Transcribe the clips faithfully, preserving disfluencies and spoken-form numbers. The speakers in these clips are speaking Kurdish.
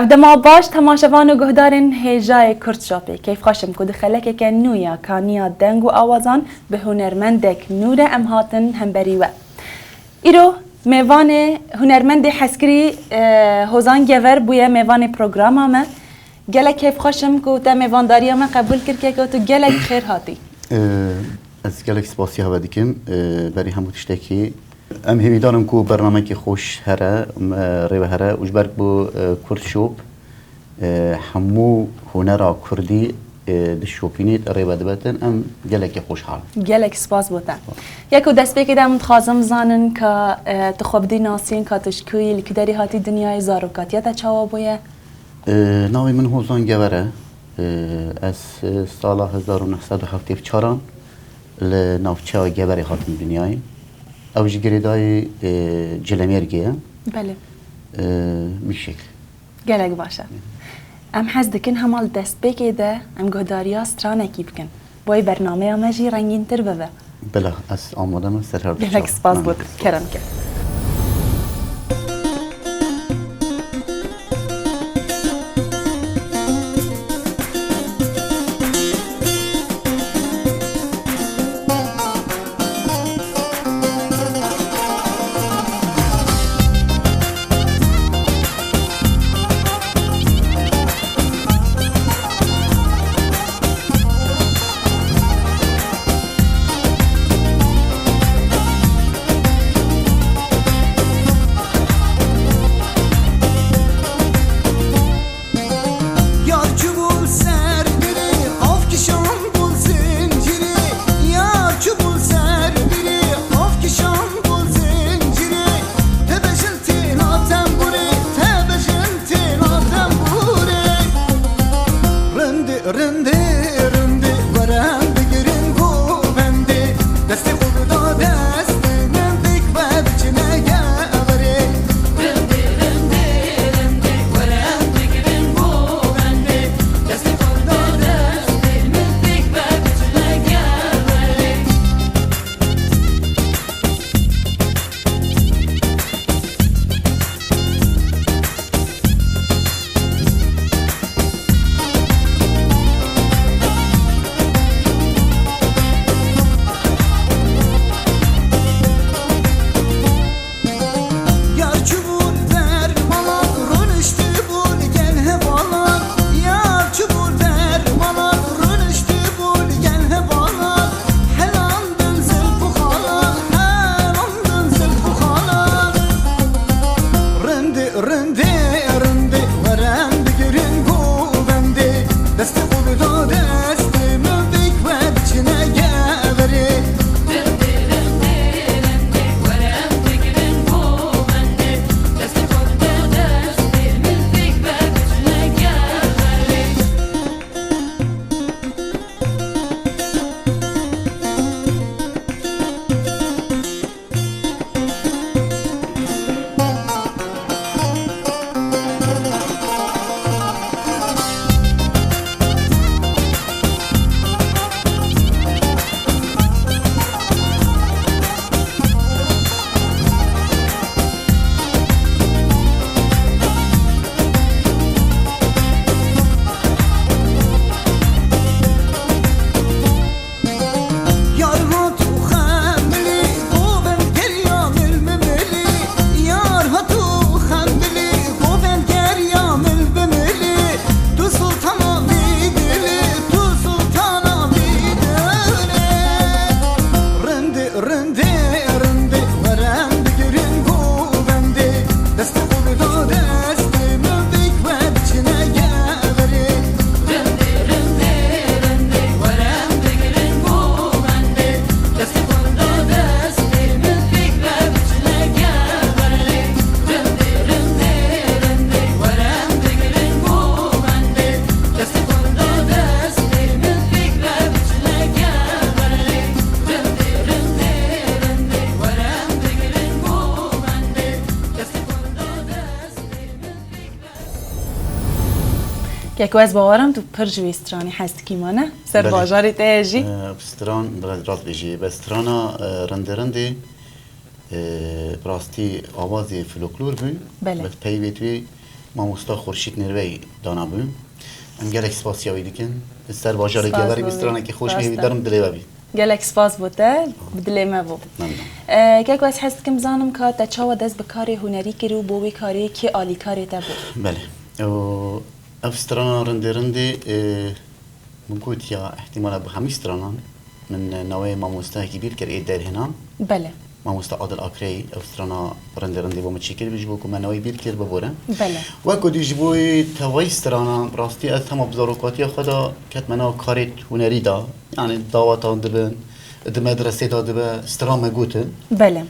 Ev dema baş temaşevan û guhdarên hêjayê Kurd Shopê. Keyfxweş im ku di xelekeke nû ya kaniya deng û awazan bi hunermendek nû re em hatin hemberî we. Îro mêvanê hunermendê hezkirî, e, Hozan Gever bûye mêvanê programa me. Gelek keyfxweş im ku te mêvandariya me qebûl kir, keko tu gelek bi xêr hatî. Ee, ez gelek spasiya we dikim, ee, berî hemû tiştekî. Em hêvîdar in ku bernameyekî xweş here, em, ee, rê we here û ji ber ku, ee, Kurd Shop, ee, hemû hunera kurdî, ee, dişopînît, rê we dibetin, em gelekî xweşhal in. Gelek spas bo te. Ya ku destpêkê de em dixwazim bizanin ka, ee, tu xwe bidî nasîn, ka tu ji ku yî, li ku derê hatî dinyayê, zarokatiya te çawa bûye? Ee, navê min Hozan Gever e. Ee, ez, ee, sala hezar û neh sed û heftê û çaran li navçeya Geverê hatim dinyayê. Ew ji girêdayî, ee, Cilemêrgê ye. Belê. Ee, mîşek. Gelek baş e. Em hez dikin hema li destpêkê de em guhdariya stranekî bikin. Bo wê bernameya me jî rengîntir bibe. Bila, ez amade me, ser her du çav. Gelek spas bo te. Kerem ke. Yar çûbû li ser birê, av kişan bû zincirê. Yar çûbû li ser birê, av kişan bû zincirê. Tebejin têna tembûrê, tebejin têna tembûrê. Rindê, rindê, rindê, were em bigirin govendê. Destê xwe bida destê min, bik ve biçine geverê. Rindê, rindê, rindê, were em bigirin govendê. Destê xwe bida destê min, bik ve biçine geverê. Yar çûbû li dermanan, rûniştibû li gel hevalan. Yar çûbû li dermanan, rûniştibû li gel hevalan. Helandin zilf û xalan, helandin zilf û xalan. Rindê, rindê, rindê, were em bigirin govendê. Destê xwe bida destê min, bik ve biçine geverê. Yar hat û xemilî, govend geriya mil bi milî. Yar hat û xemilî, govend geriya mil bi milî. Tu sultana vî dilî, tu sultana vî dilî. Rindê, rindê, rindê, were em bigirin govendê. Destê xwe bida destê min, bik ve biçine geverê. Keko, ez bawerim tu pir ji wê stranê hez dikî, mane? Ser Belê. Bajarê te ye jî? Ee, stran, biraz rast bêjî. Be strana, e, rindê rindê, e, rastî awazê folklor bû. Belê. Be peyvê tu yê, Mamosta Xurşîd Nêrveyî dana bû. Em gelek spasiya wî dikin. Li ser bajarê Spas Geverî bû stranekî xweş bû, hêvîdarim dilê we bî. Gelek spas bo te, bi dilê me bû. Memnun. E, keko, ez hez dikim bizanim ka te çawa dest bi karê hunerî kir û bo wî karê kê alîkarê te bû? Belê. Û ev strana rindê rindê, e, min got ya, ihtimala bi hemî stranan min navê mamostayekî bîr kir ê derhênan. Belê. Mamosta Adil Akrey ev strana rindê rindê bo min çêkiribû, ji bo ku me navê bîr kir bibore. Belê. Wek ku dî ji bo tevayî strana, rastî ez hema bi zarokatiya xwe de ketme nav karê hunerî de, yani dawatan dibin, di medresê de dibe, stran me gotin. Belê.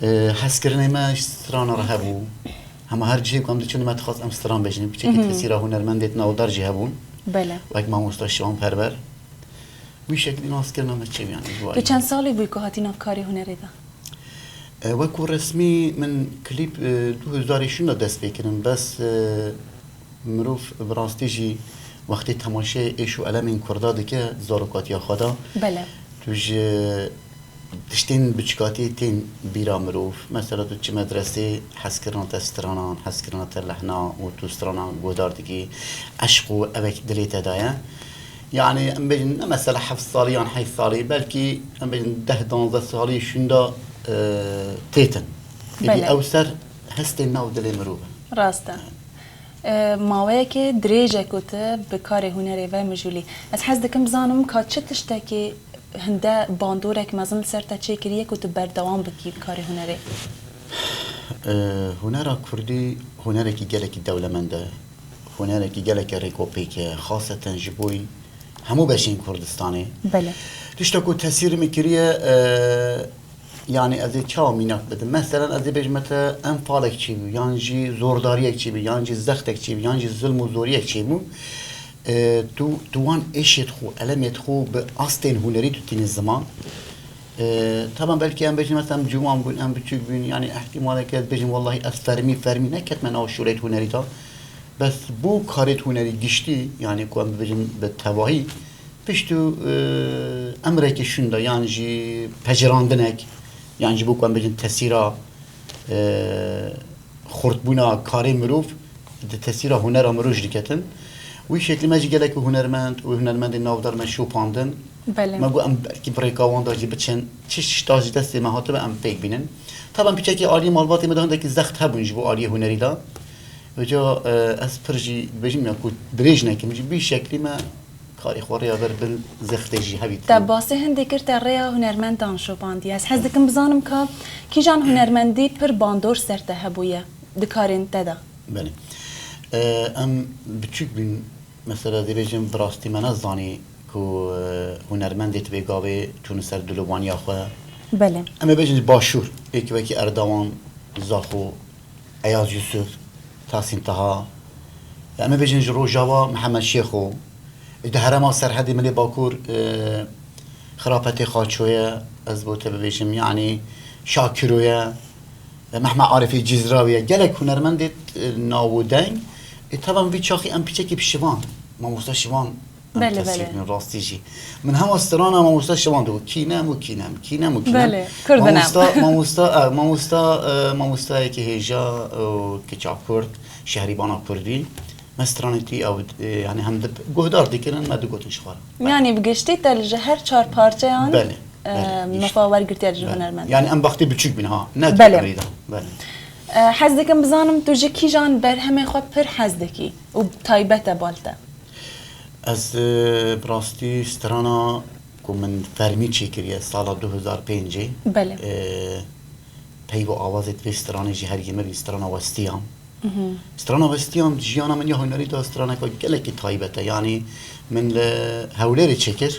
E, hezkirinê me ji strana re hebû. Hema her cihê ku em diçûn me dixwast em stran bêjin. Piçekî Mhm. tesîra hunermendê navdar jî hebûn. Belê. Wek mamosta Şivan Perwer. Wî şeklî naskirina me çêbû, yani, ji bo Tu çend salî bûyî ku hatî nav karê hunerê de? E, wek ku resmî min klîp, e, du hezar û şeş de dest pê kirin, bes, e, mirov bi rastî jî wextê temaşeyê êş û elemên Kurda dike zarokatiya xwe de. Belê. Tu ji tiştên biçikatî tên bîra mirov. Mesela tu çi medresê, hezkirina te stranan, hezkirina te lehna û tu stranan guhdar dikî, eşq û evek dilê te de ye. Yani em bêjin ne mesela heft salî yan heşt salî, belkî em bêjin deh danzdeh salî şûnda, e, têtin. Êdî Belê. ew ser hestên nav dilê mirov e. Rast e. E, maweyekê dirêj e ku tu bi karê hunerê ve mijûlî. Ez hez dikim bizanim ka çi tiştekî hinde bandorek mezin li ser te çêkiriye ku tu berdewam bikî bi karê hunerê? E, hunera kurdî hunerekî gelekî dewlemend e. Hunerekî gelekî rêkopêk e. Xaseten ji bo hemû beşên Kurdistanê. Belê. Tişta ku tesîrê min kiriye, e, yani ez ê çawa mînak bidim? Meselen ez ê bêjime te enfalek çêbû, yan jî zordariyek çêbû, yan jî zextek çêbû, yan jî zilm û zoriyek çêbû. E, tu, tu wan êşêt xwe, elemêt xwe bi astên hunerî tu tînî ziman. E, taban belkî em bêjin, mesela em ciwan bûn, em biçûk bûn, yani ihtimaleke ez bêjim, wellahî ez fermî, fermî neketime nav şûleyê hunerî de. Bes bo karê hunerî giştî, yani ku em bibêjin bi tevahî, pişt û, e, emrekî şûnda, yan jî pejirandinek, yan jî bo ku em bêjin tesîra, e, xurtbûna karê mirov di tesîra hunera mirov jî diketin. Wî şeklî me jî gelek hunermend û hunermendên navdar me şopandin. Belê. Me got em belkî bi rêka wan de jî biçin, çi tişta ji destê me hatibe em pêk bînin. Taban piçekî aliyê malbatê me de hindekî zext hebûn ji bo aliyê hunerî de. Vêca, e, ez pir jî dibêjim ya ku dirêj nekim jî, bî şeklî me karê xwe rêya ber bin zextê jî hevî Te basê hindê kir te rêya hunermendan şopandiye. Ez hez dikim bizanim ka kîjan hunermendî pir bandor ser te hebûye di karên te de? Belê. E, em biçûk bûn, mesela dibêjin bi rastî me nezanî ku, e, hunermendê dibê gavê çûne ser dilobaniya xwe. Belê. Em ê bêjin ji Başûr, êk wekî Erdewan, Zaxo, Eyaz Yusuf, Tahsîn Taha. Em ê bêjin ji Rojava Mihemed Şêxo. Di herêma Serhedê Milê Bakur, e, Xirapetê Xaço ye, ez bo te bibêjim, yanî Şakiro ye, e, Mehmet Arifê Cizrawî ye. Gelek hunermendê, e, naw û deng. E, taban vî çaxî em piçekî bi Şivan, mamosta Şivan Em Belê, tesîr belê. Bin rastî jî. Min hema strana mamosta Şivan dibû. Kînem û kînem, kînem û kînem. Belê, Kurd in em. Mamosta, mamosta, e, mamosta, e, mamostayekî hêja û kiça Kurd, şehrîbana Kurdî. Me stranê tî ew, e, yani hem di guhdar dikirin, me digotin ji xwe re. Belê. Yani bi giştî te li ji her çar parçeyan, Belê, e, belê, giştî. Mefa wergirtiye ji Belê. Hunermend. Yani em wextê biçûk bin ha, ne Belê. Emrî de. Belê. E, hez dikim bizanim tu ji kîjan berhemê xwe pir hez dikî û taybet e bal te? Ez, e, bi rastî strana ku min fermî çêkiriye sala du hezar pêncê, Belê. E, peyv û awazê vê stranê jî her yê min bî strana Westiyan. Mhm. Strana Westiyan di jiyana min ya hunerî de straneke gelekî taybet e. Yanî min li Hewlêrê çêkir,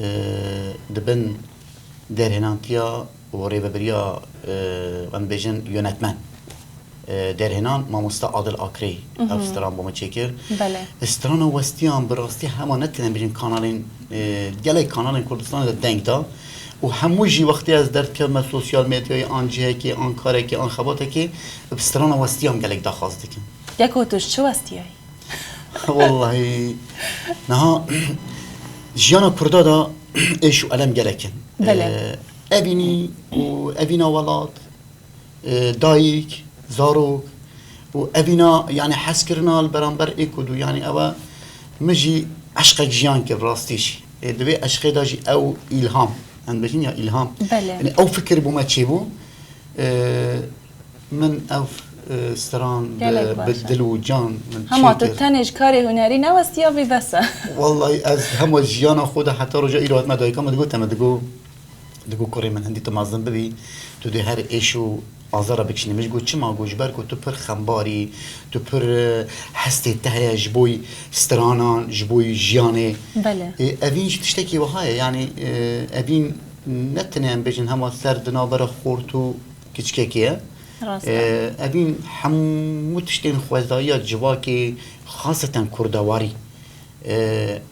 e, di bin derhênantiya û rêvebiriya, e, em bêjin yönetmen, e, derhênan mamosta Adil Akrey, Mhm. ev stran bo me çêkir. Belê. Strana Westiyan bi rastî hema ne tenê bêjin kanalên, e, gelek kanalên Kurdistanê de deng da û hemû jî wextê ez derdikevime sosyal medyayê an cihekê, an karekê, an xebatekê, bi strana Westiyan gelek daxwaz dikim. Yeko tu ji çi westiyayî? Wellahî, niha jiyana Kurda da êş û elem gelek in. Belê. Ee, evînî û evîna welat, e, dayik, zarok, û evîna, yani hezkirina li beramber ê ku dû, yani ew e min jî eşqek jiyan kir, rastî jî. Ê, di vê eşqê de jî ew îlham, em bêjin ya îlham. Belê. Yani ew fikir bo me çêbû. Ê, min ev, ê, stran bi, Gelek baş e. bi dil û can min Hema çêkir. tu tenê ji karê hunerî newestiya vî bes e. Wallahî ez hema jiyana xwe de heta roja îro hatime dayika min digot, me digot, Digo kurê min, hindî tu mezin bibî, tu dê her êş û azara bikişînî. Min jî got, çima? Got, ji ber ku tu pir xembar î, tu pir, e, hestê te heye ji bo stranan, ji bo jiyanê. Belê. E, evîn jî tiştekî wiha ye. Yanî, e, evîn ne tenê em bêjin hema ser di navbera xort û kiçikekê ye. Rast e. E, evîn hemû tiştên xwezayiya civakê, xaseten kurdewarî. Ee,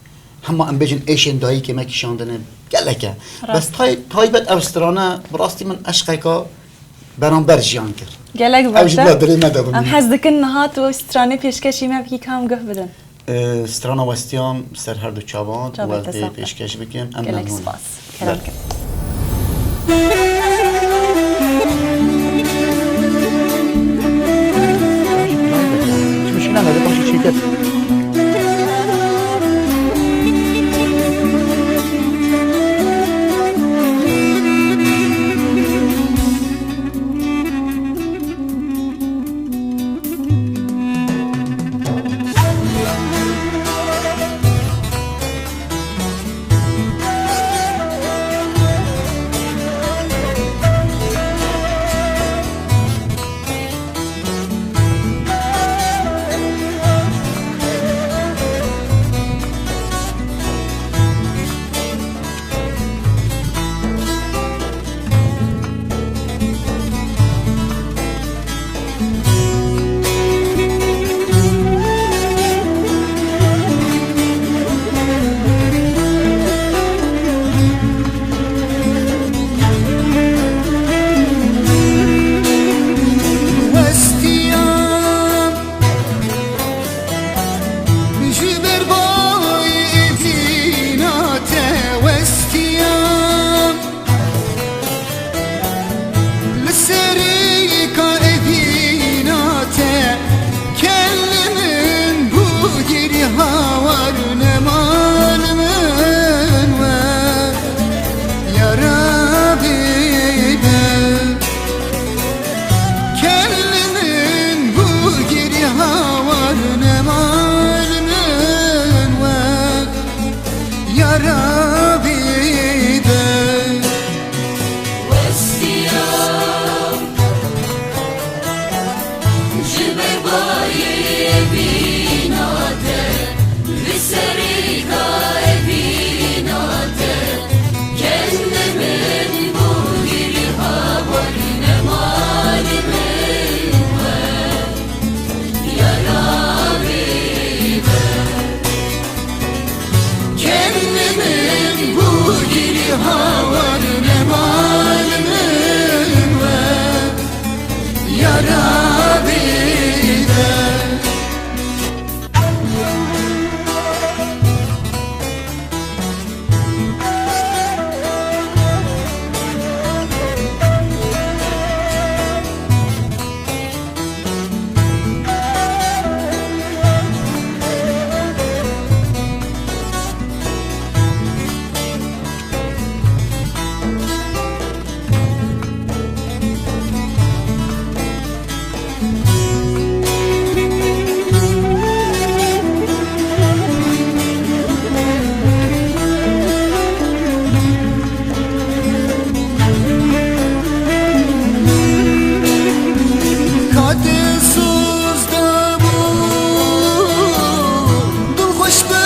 hema em bêjin êşên dayikê me kişandine gelek e. Rast. Bes tay-, taybet ev strane bi rastî min eşqeka beramber jiyan kir. Gelek baş e. Ew jî bila dilê me de bimîne. Em hez dikin niha tu stranê pêşkêşî me bikî, ka em guh bidin. Ee, strana westiyam ser her du çavan, Çavê wez te dê sax be. pêşkêş bikim. Em Gelek memnûn in. spas. Kerem kin. Westiyam ji ber bayê evîna te westiyam. Li serê ka evîna te, kel min bû girî hawar nemal min we, ya Rabî de. Kel min bû girî hawar nemal min we, ya Rabî de. Westiyam ji ber bayê evîna te, li serê ka evîna te, kel min bû girî hawar nemal min we, ya Rabî de. Kel min bû girî hawar nemal min we, ya Rabî de. Ka te soz dabû, dilxweş bi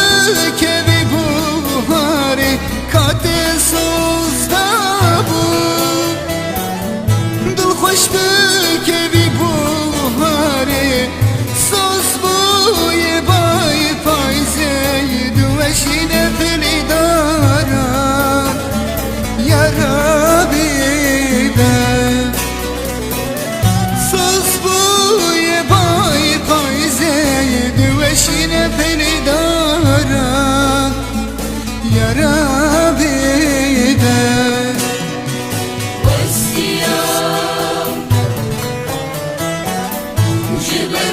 kevî buharê. Ka te soz dabû, dilxweş bi kevî buharê. Soz bûye bay payzê, diweşîne filîdara, ya Rabî de. Soz bûye bay payzê, diweşîne filîdara, ya Rabî de. Westiyam ji ber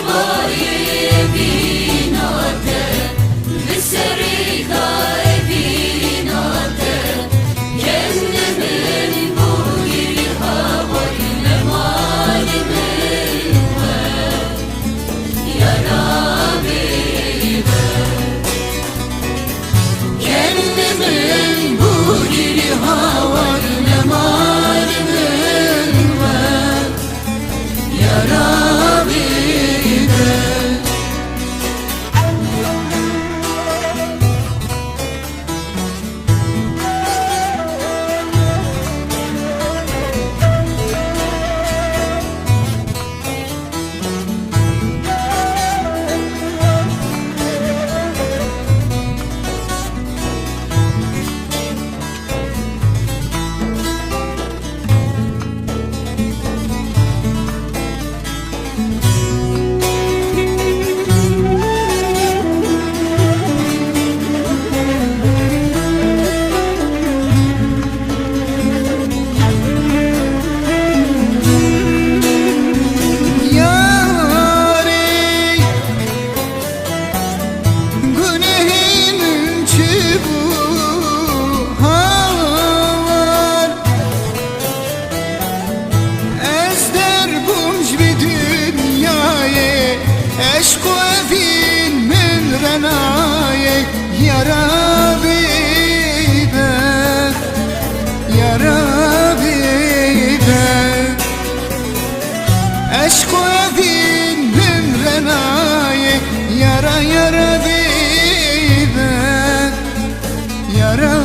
Nayê yara bîbe, yara bîbe. Eşq û evîn min re nayê yara, yara bîbe, yara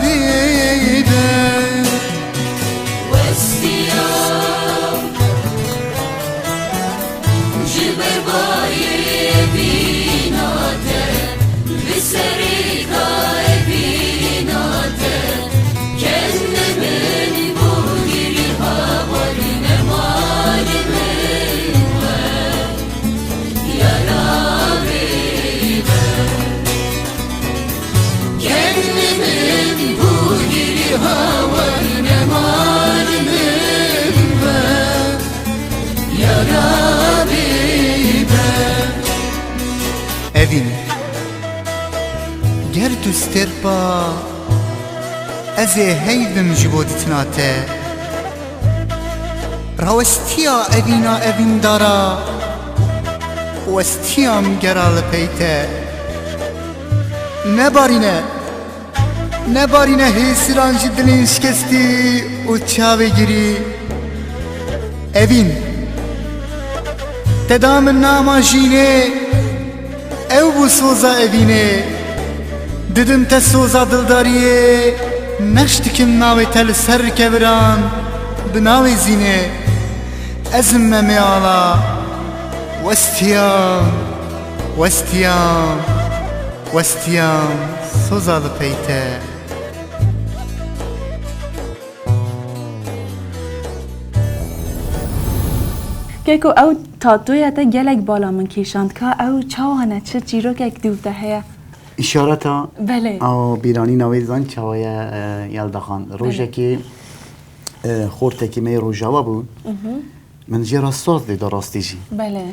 bîbe. Westiya. Ji ber bayê evîna te, bi serê ka evîna te, kendê min bû girî hawarî nemalî min we, yara bîbe. Kendê min bû girî hawarî nemalî min we. Yara bîbe. Evîn, ger tu stêrpa, ez ê heyvim ji bo dîtina te. Rawestiya evîna evîndara, westiyam gera li pey te. Nebarîne. Nebarîne hêsiran ji dilên şikestî û çavê girî. Evîn, te da min nama jînê, ew bû soza evînê. Didim te soza dildariyê, nexş dikim navê te li ser rikeviran bi navê zînê. Ez im Memê Ala, westiyam, westiyam. Westiyam soza li pey te. Keko, ew tatoya te gelek bala min kêşand. Ka ew çawa ne, çi çîrokek dûv te heye? Îşareta Belê. Ew bîranîna wê zan çawa ye, e, Yelda Xan. Belê. Rojekê, e, xortekî me yê Rojava bû. Mhm. Min jê re saz lê da rastî jî. Belê.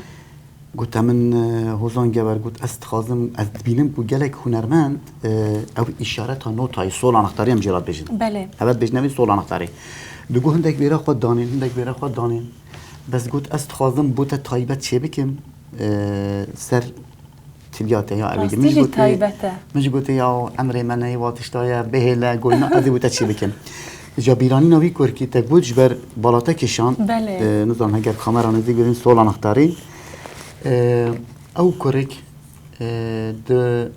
Gote min, e, Hozan Gever got, ez dixwazim, ez dibînim ku gelek hunermend, e, ew îşareta notayê, sol anahtarê em jê re dibêjin. Belê. Heve dibêjin, ev ê sol anahtarê. Digot hindek bêra xwe danên, hindek bêra xwe danên. Bes got, ez dixwazim bo te taybet çêbikim, e, ser tilya te ya evî. Rastî jî taybet e. Min jî gotê, ya emrê me neyê wa tişta ye, bihêle, goyna, ez ê bo te çêbikim. Ca bîranîna wî kurkî te got ji ber bala te kêşand, Belê. E, nizanim heger kamera nêzîk bibin, sol anahtarê. E, ew kurik, e, di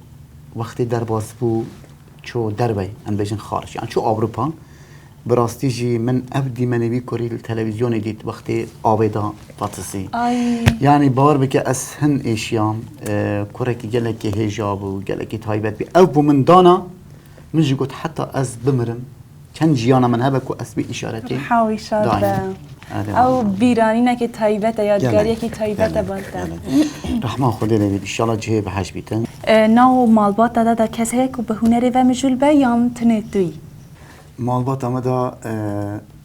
wextê derbas bû, çû dervey, em bêjin xaric, yani çû Ewropa. Bi rastî jî min ev dîmenê wî kurî li televîzyonê dît, wextê avê da patisî. Ay. Yani bawer bike ez hin êşiyam, e, kurekî gelekî hêja bû, gelekî taybet bî. Ev bû min dana, min jî got heta ez bimirim, çend jiyana min hebe ku ez vê îşaretê Riha wî şad be. Ew bîranînekê taybet e, yadgariyekê taybet e bar te. Rehma Xwedê lê bît, înşallah cihê bi hej bîtin. E, nav malbata te de kes heye ku bi hunerê ve mijûl be yan tenê tu yî? Malbata me de, e,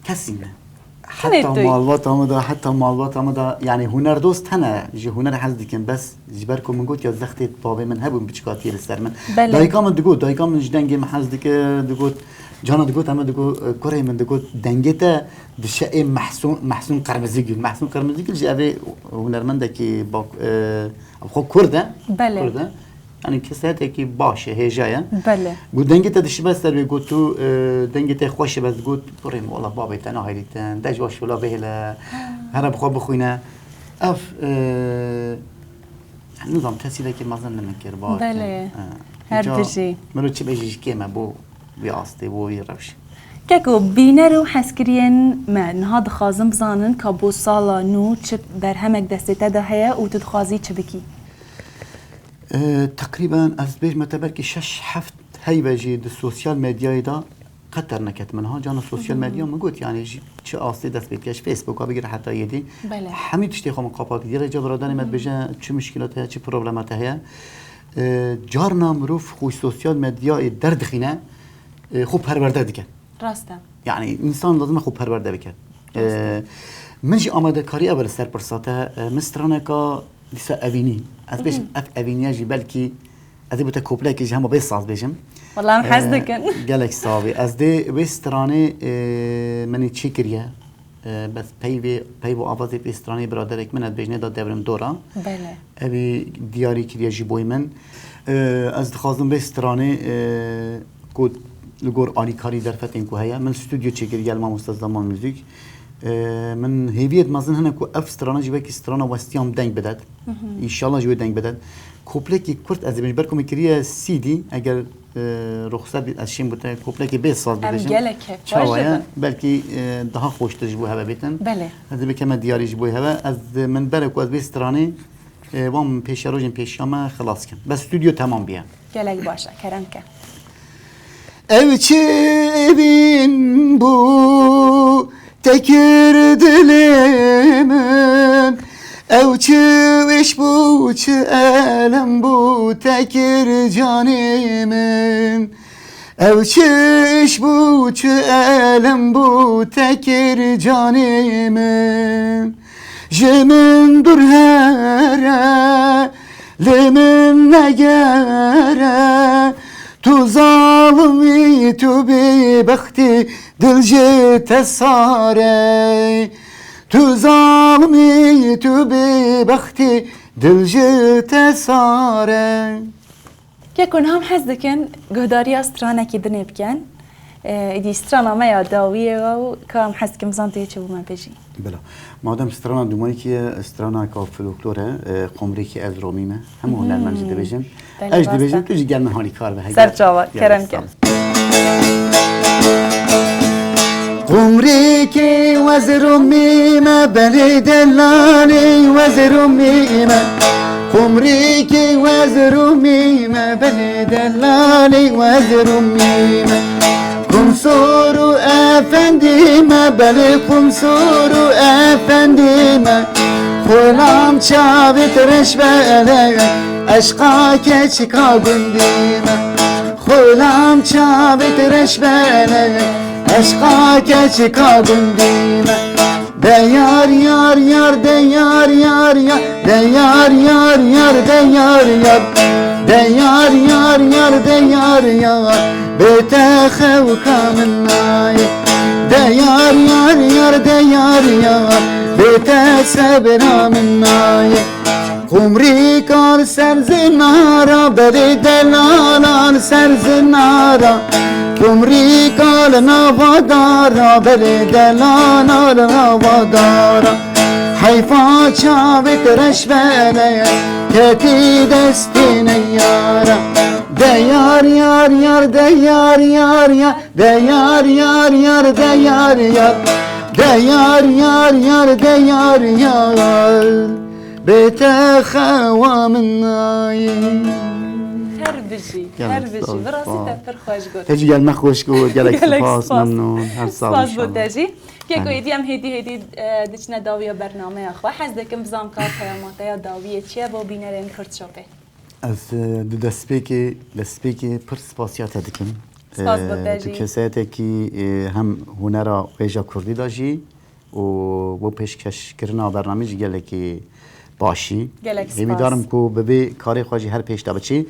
kesî ne. Tenê tu yî? Heta malbata me de, heta malbata me de, yani hunerdost hene, ji hunerê hez dikin, bes ji ber ku min got ya zextê bavê min hebûn, biçikatiyê li ser min. Belê. Dayika min digot, dayika min ji dengê min hez dike, digot, Cana digot, em digot, e, kurê min digot, dengê te dişe ê Mehsûn, Mehsûn Qirmizîgil. Mehsûn Qirmizîgil jî ev ê hunermendekî bak, e, ev xwe kurd e. Belê. Kurd e. Yani kesetekî baş e, hêja ye. Belê. Got, dengê te dişibe ser wê, got, tu, e, dengê te xweş e, bes got, kurê min, wela babê te nahêlîtin, de ji wa şola bihêle, here bi xwe bixwîne. Ev, e, nizam tesîrekî mezin li min kir, bawer kir. Belê. E, Her îca bijî. Miro çi bêjî jî kêm e bo vî astê, bo vî rewşê. Keko, bîner û hezkiriyên me niha dixwazin bizanin ka bo sala nû çi berhemek destê te de heye û tu dixwazî çi bikî? E, teqrîben ez bêjme te belkî şeş heft heyve jî di sosyal medyayê de qet derneket min. Ha, cana sosyal medya min got, yani jî çi astê dest pê dike, ji Facebooka bigire heta yêdî. Belê. Hemî tiştê xwe min qapat kir. Gelek ca biraderê me dibêje çi muşkila te heye, çi problema te heye. E, carna mirov xwe sosyal medyayê derdixîne, e, xwe perwerde dike. Rast e. Yani însan lazim e xwe perwerde bike. E, min jî amadekarî ev li ser pirsa te, e, min straneka dîsa evînî. Ez bêjim ev evîniye jî belkî ez ê bo te koplekê ji hema bê saz bêjim. Wala em hez dikin. E, gelek savê. Ez dê wê stranê, e, min ê çêkiriye. E, bes peyvê, peyv û avazê vê stranê biraderek min e, dibêjinê da Devrim Dora. Belê. Evî diyarî kiriye ji boy min. E, ez dixwazim vê stranê, e, ku li gor alîkarî derfetên ku heye, min stûdyo çêkir gel mamoste Zaman Müzik. E, min hêviyet mezin hene ku ev strana jî wekî strana westiyan deng bidet. Înşallah ji wê deng bidet. Koplekî kurt ez ê bêjim, ber ku min kiriye C D, eger, e, ruxsat bî, ez şêm bo te koplekê bê saz bibêjim. Em gelek kêfxweş dibin. Çawa ye? Belkî, e, daha xweştir ji bo heve bêtin. Belê. Ez ê bikeme diyarî ji bo heve. Ez, min bere ku ez vê stranê, e, wan pêşerojên pêşiya me xilas kim. Bes stûdyo temam biye. Gelek baş e, kerem ke. Ew çi evîn bû te kir dilê min, ew çi wêş bû, çi elem bû te kir canê min. Ew çi iş bû, çi elem bû te kir canê min. Ji min dûr here, li min negere, tu zalimî, tu bêbextî, dil ji te sare. Tu zalimî, tu bêbextî, dil ji te sare. Keko niha em hez dikin guhdariya stranekî dinê bikin. Ê, êdî strana me ya dawiyê ye û ka em hez dikin bizan tu yê çi bo me bêjî. Bila. Madem strana dûmanîkî ye, straneka folklor e, e, Qumrîkî ez Romî me. Hemû hunermend jî dibêjin. Belê, rast e. Ez jî dibêjim, tu jî gel min halîkar be. Ser çava, kerem ke. Qumrîkî wez Rumî me, belê delalê wez Rumî me. Qumrîkî wez Rumî me, belê delalê wez Rumî me. Qumsor û efendî me, belê qumsor û efendî me. Xulam çavê te reş bele, eşqa keçika gundî me. Xulam çavê te reş bele, eşqa keçika gundî me. De yar yar yar, de yar yar yar, de yar yar yar, de yar yar. De yar yar yar, de yar yar, bê te xewka min nayê. De yar yar yar, de yar yar, bê te sebra min nayê. Qumrîka li ser zinara, berê delalan ser zinara. Qumrîka li nava dara, berê delalan li nava dara. Heyfa çavê te reş bele, ketî destê neyara. De yar yar yar, de yar yar yar, de yar yar yar, de yar yar. De yar yar yar, de yar yar. Bê te xewa min nayê. Her bijî, her bijî. Bi rastî te pir xweş got. Te jî gel me xweş got, gelek spas, memnûn. Her sal inşallah. Spas bo te jî. Keko êdî em hêdî hêdî, e, diçine dawiya bernameya xwe. Hez dikim bizam ka peyama te ya dawiyê çi ye bo bînerên Kurd Shopê? Ez, e, di destpêkê, destpêkê pir spasiya te dikim. Spas bo te jî. E, tu keseyetekî, e, hem hunera wêja kurdî de jî, û bo pêşkêşkirina bernamê jî gelekî baş î. Gelek spas. Hêvîdar im ku bi vê karê xwe jî her pêş de biçî.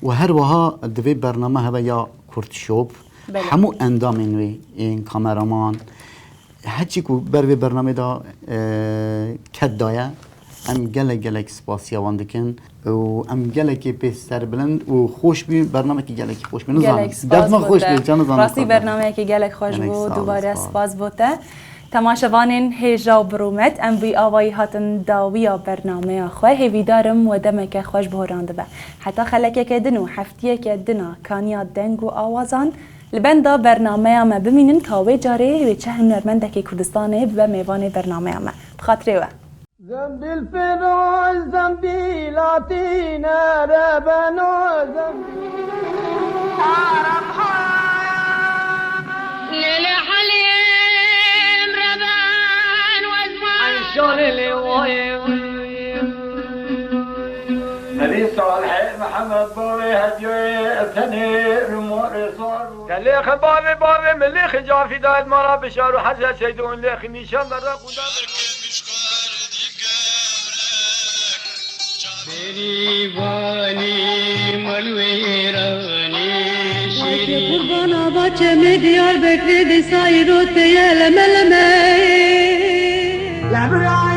Û her wiha di vê bername heve ya Kurd Shop, belê, hemû endamên wê, ên kameraman, heçî ku ber vê bernamê de, e, ked daye, em gelek gelek spasiya wan dikin. û em gelekî pê serbilind û xweş bî, bernamekî gelekî xweş bî. Nizanim, gelek spas bo te. Derdman xweş bî, can nizanim. Rastî bernameyekî gelek xweş bû, dubare spas bo te. Temaşevanên hêja û birûmet, em bi avayî hatin dawiya bernameya xwe. Hêvîdar im we demeke xweş bi horan dibe. Heta xelekeke din û heftiyeke din a kaniya deng û awazan, li benda bernameya me bimînin ka wê carê wê çend hunermendekê Kurdistanê bibe mêvanê bernameya me. Bi xatirê we. Zembîl firoş, zembîla tîne rebeno, zembîl. Lêlê Helîm reben wezman. Enşanê lê wayê. Herî Salihê Mihemed bavê hediyê tenê rimorê sar. Te lêxin bavê bavê min lêxin cafî dayet mara bişar û hezret seydûn lêxin nîşan berre qûda. Bêrîvanî malwêranî şîrî. Qurbana baçemê Diyarbekirê dîsa îro teye leme leme. Te bira